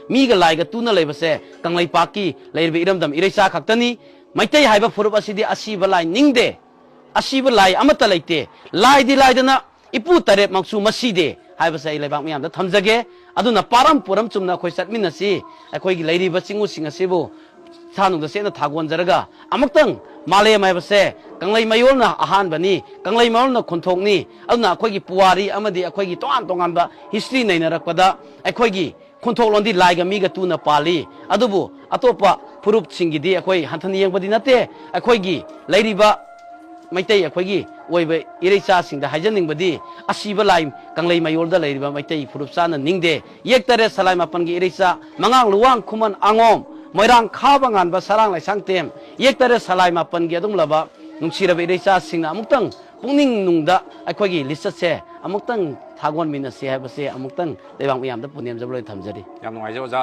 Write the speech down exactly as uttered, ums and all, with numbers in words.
ꯃꯤꯒ ꯂꯥꯏꯒ ꯇꯨꯅ ꯂꯩꯕꯁꯦ ꯀꯪꯂꯩꯄꯥꯛꯀꯤ ꯂꯩꯔꯤꯕ ꯏꯔꯝꯗꯝ ꯏꯔꯩꯆꯥ ꯈꯛꯇꯅꯤ꯫ ꯃꯩꯇꯩ ꯍꯥꯏꯕ ꯐꯨꯔꯨꯞ ꯑꯁꯤꯗꯤ ꯑꯁꯤꯕ ꯂꯥꯏ ꯅꯤꯡꯗꯦ꯫ ꯑꯁꯤꯕ ꯂꯥꯏ ꯑꯃꯠꯇ ꯂꯩꯇꯦ꯫ ꯂꯥꯏꯗꯤ ꯂꯥꯏꯗꯅ ꯏꯄꯨ ꯇꯔꯦꯠꯃꯛꯁꯨ ꯃꯁꯤꯗꯦ ꯍꯥꯏꯕꯁꯦ ꯑꯩ ꯂꯩꯕꯥꯛ ꯃꯤꯌꯥꯝꯗ ꯊꯝꯖꯒꯦ꯫ ꯑꯗꯨꯅ ꯄꯥꯔꯝ ꯄꯨꯔꯝ ꯆꯨꯝꯅ ꯑꯩꯈꯣꯏ ꯆꯠꯃꯤꯟꯅꯁꯤ꯫ ꯑꯩꯈꯣꯏꯒꯤ ꯂꯩꯔꯤꯕ ꯆꯤꯡꯎꯁꯤꯡ ꯑꯁꯤꯕꯨ ꯁꯥꯅꯨꯡꯗ ꯆꯦꯠꯅ ꯊꯥꯒꯣꯟꯖꯔꯒ ꯑꯃꯨꯛꯇꯪ ꯃꯥꯂꯦꯝ ꯍꯥꯏꯕꯁꯦ ꯀꯪꯂꯩ ꯃꯌꯣꯜꯅ ꯑꯍꯥꯟꯕꯅꯤ, ꯀꯪꯂꯩ ꯃꯌꯣꯜꯅ ꯈꯣꯟꯊꯣꯛꯅꯤ꯫ ꯑꯗꯨꯅ ꯑꯩꯈꯣꯏꯒꯤ ꯄꯨꯋꯥꯔꯤ ꯑꯃꯗꯤ ꯑꯩꯈꯣꯏꯒꯤ ꯇꯣꯉꯥꯟ ꯇꯣꯉꯥꯟꯕ ꯍꯤꯁꯇ꯭ꯔꯤ ꯅꯩꯅꯔꯛꯄꯗ ꯑꯩꯈꯣꯏꯒꯤ ꯈꯣꯟꯊꯣꯛꯂꯣꯟꯗꯤ ꯂꯥꯏꯒ ꯃꯤꯒ ꯇꯨꯅ ꯄꯥꯜꯂꯤ꯫ ꯑꯗꯨꯕꯨ ꯑꯇꯣꯞꯄ ꯐꯨꯔꯨꯞꯁꯤꯡꯒꯤꯗꯤ ꯑꯩꯈꯣꯏ ꯍꯟꯊꯅ ꯌꯦꯡꯕꯗꯤ ꯅꯠꯇꯦ꯫ ꯑꯩꯈꯣꯏꯒꯤ ꯂꯩꯔꯤꯕ ꯃꯩꯇꯩ ꯑꯩꯈꯣꯏꯒꯤ ꯑꯣꯏꯕ ꯏꯔꯩꯆꯥꯁꯤꯡꯗ ꯍꯥꯏꯖꯅꯤꯡꯕꯗꯤ ꯑꯁꯤꯕ ꯂꯥꯏ ꯀꯪꯂꯩ ꯃꯌꯣꯜꯗ ꯂꯩꯔꯤꯕ ꯃꯩꯇꯩ ꯐꯨꯔꯨꯞ ꯆꯥꯅ ꯅꯤꯡꯗꯦ꯫ ꯌꯦꯛ ꯇꯔꯦꯠ ꯁꯂꯥꯏ ꯃꯥꯄꯟꯒꯤ ꯏꯔꯩꯆꯥ ꯃꯉꯥꯡ ꯂꯨꯋꯥꯡ ꯈꯨꯃꯟ ꯑꯉꯣꯝ ꯃꯣꯏꯔꯥꯡ ꯈꯥꯕ ꯉꯥꯟꯕ ꯁꯔꯥꯡ ꯂꯥꯏꯁꯥꯡꯊꯦꯝ ꯌꯦꯛ ꯇꯔꯦꯠ ꯁꯂꯥꯏ ꯃꯥꯄꯟꯒꯤ ꯑꯗꯨꯒꯨꯝꯂꯕ ꯅꯨꯡꯁꯤꯔꯕ ꯏꯔꯩꯆꯥꯁꯤꯡꯅ ꯑꯃꯨꯛꯇꯪ ꯄꯨꯛꯅꯤꯡ ꯅꯨꯡꯗ ꯑꯩꯈꯣꯏꯒꯤ ꯂꯤꯆꯠꯁꯦ ꯑꯃꯨꯛꯇꯪ ꯊꯥꯒꯣꯟꯃꯤꯟꯅꯁꯤ ꯍꯥꯏꯕꯁꯦ ꯑꯃꯨꯛꯇꯪ ꯂꯩꯕꯥꯛ ꯃꯤꯌꯥꯝꯗ ꯄꯨꯅꯦꯝꯖꯕ ꯂꯣꯏ ꯊꯝꯖꯔꯤ꯫ ꯌꯥꯝ ꯅꯨꯡꯉꯥꯏꯖꯩ ꯑꯣꯖꯥ꯫